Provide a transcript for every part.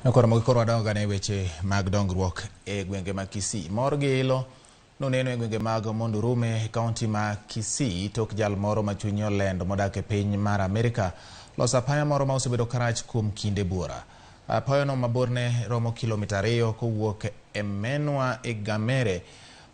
Koro magi wadongo e weche mag dongruok e gwenge mag Kisii. Mor gi ilo noneno e gwenge mag Mondurume e kaunti ma Kisii tok jal moro ma chunye olendo modak e piny mar Amerika loso apaya moro ma osebedo karach kuom kinde buora. Apayono ma borne romo kilomita 2 kowuok e Menwa e Gamere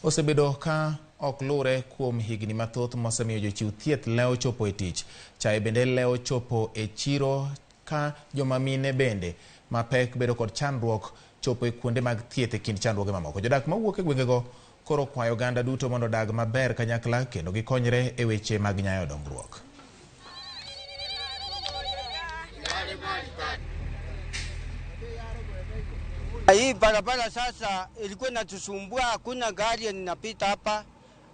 osebedo ka ok lure kuom higni mathoth mosemiyo jochiw thieth lewo chopo e tich. Chae bende lewo chopo e chiro ka joma mine bende mapek bedo kod chandruok chopo e kuonde mag thieth e kind chandruoge mamoko. Jodak mawuok e gwengego koro kwayo oganda duto mondo odag maber kanyakla kendo gikonyre e weche mag nyayo dongruok. Hii barabara sasa ilikuwa inatusumbua, hakuna gari inapita hapa,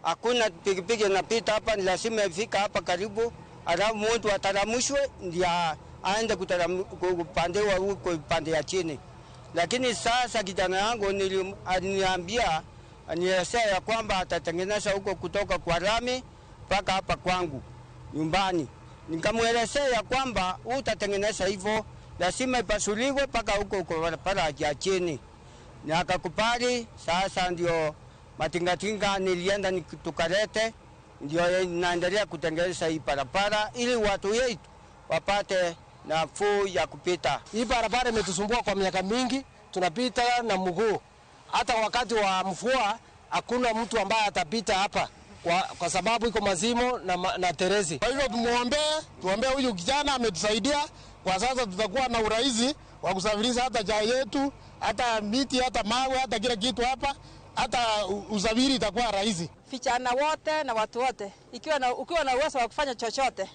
hakuna pikipiki inapita hapa, ni lazima ifika hapa karibu, alafu mtu ataramushwe ndio aende kupandewa huko pande ya chini. Lakini sasa kijana yangu aliniambia, anielezea ya kwamba atatengeneza huko kutoka kwa lami mpaka hapa kwangu nyumbani. Nikamwelezea ya kwamba utatengeneza hivyo, lazima ipasuliwe mpaka huko kwa barabara ya chini. Na akakubali. Sasa ndio matingatinga nilienda tukalete, ndio naendelea kutengeneza hii barabara ili watu wetu wapate nafuu ya kupita. Hii barabara imetusumbua kwa miaka mingi, tunapita na mguu. Hata wakati wa mvua hakuna mtu ambaye atapita hapa kwa sababu iko mazimo na terezi. Kwa hivyo tuombee huyu kijana ametusaidia. Kwa sasa tutakuwa na urahisi wa kusafirisha hata chai yetu, hata miti, hata mawe, hata kila kitu hapa, hata usafiri itakuwa rahisi. Vijana wote na watu wote, ukiwa na uwezo wa kufanya chochote,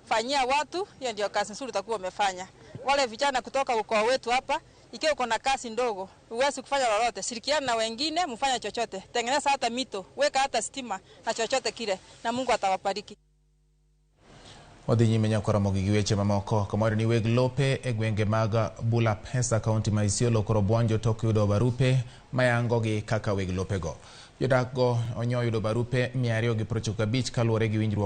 fanyia watu, hiyo ndio kazi nzuri utakuwa umefanya. Wale vijana kutoka ukoo wetu hapa, ikiwa uko na kazi ndogo, uwezi kufanya lolote, shirikiana na wengine, mfanye chochote. Tengeneza hata mito, weka hata stima na chochote kile, na Mungu atawabariki. Wadhi nyime nyaka Ramogi gi weche mamoko. Kamoro ni weg lope e gwenge mag Bulapesa kaunti ma Isiolo koro buonjo tok yudo barupe mayangogi kaka weg lopego. Jodak go onyo yudo barupe 295 kaluwore gi winjruok